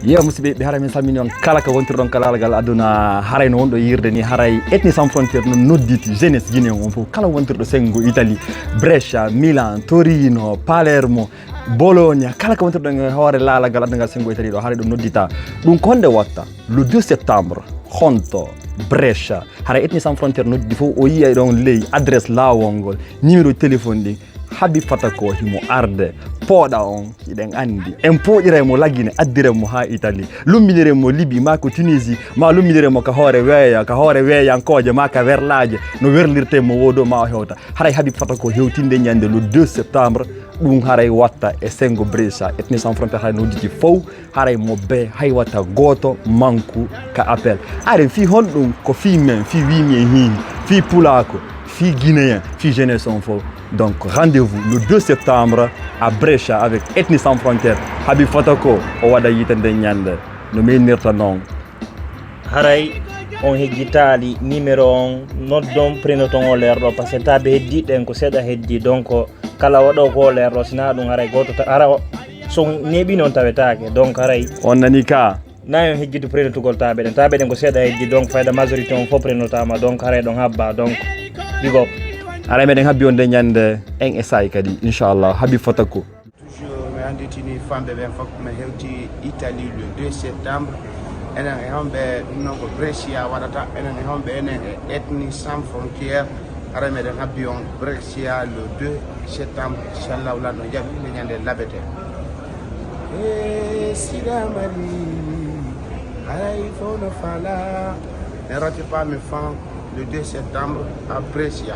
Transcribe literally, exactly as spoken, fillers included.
Yeewa, musidɓe yiɗɓe, haray min salmini on kala ka wontirɗon ka laalagal aduna. Haray no wonɗo yiirde ni, haray Ethnie Sans Frontières no nodditi jeunesse Guinée on fof, kala wontirɗo sengo Italie, Brescia, Milan, Torino, Palermo, Bologna, kala ka wontirɗon e hoore laalagal aduna ngal sengo Italie ɗo, haray ɗo noddita. Ɗum ko honde watta? Le deux septembre, honto, Brescia. Haray Ethnie Sans Frontières nodditi fof, o yiyay ɗon ley adresse laawol ngol, numéro téléphone ɗin. Habib Fatako himo arde, pooɗa on, hiɗen anndi. En pooɗiray mo Lagine, addiren mo haa Italie. Lumminiren mo Libi, maa ko Tunisie, maa lumminiren mo ka hoore weeya, ka hoore weeyankooje, maa ka werlaaje. No werlirten mo woo ɗoo, maa o hewta. Haray Habib Fatako hewtinde ñande le deux septembre, ɗum haray watta e sengo Brescia. Ethnie Sans Frontières haray nodditi fof, haray mo bee hay watta gooto manku ka appel. Are fii honɗum ko fii men, fii wiimi e hiimi, fii pulaako, fii guinéen, fii jeunesse on fof. Donc rendez-vous le deux septembre à Brescia avec Ethnie Sans Frontières. Habib Fatako o waɗa yiite nden ñande no meynirta noon. Haray on hejjitaali numéro on, noddon, prenoton o leer ɗo, parce que taabe heddiiɗen ko seeɗa heddii. Donc kala waɗo ko leer ɗo, sina ɗum haray gooto ta-, hara o- so neeɓi noon tawetaake. Donc haray On nani ka? Nayon hejjitde prenotugol taabe ɗen. Taabe ɗen ko seeɗa heddii, donc fayda majorité on fof prenotaama. Donc haray ɗon habba. Donc big up. Haray meɗen habbi on nde ñande, en e saa'i kadi, inchallah. Habib Fatako. Toujours mi annditini famɓe ɓen fof, mi hewti Italie le deux septembre. Enen e homɓe, ɗum noon ko Brescia waɗata. Enen e homɓe, enen e Ethnie Sans Frontières. Haray meɗen habbi on Brescia le deux septembre, inchallahu, lanno jaɓi nde ñande labete. E Sida Mali, haray fof no fala. Ne rate pas mi fan le deux septembre à Brescia.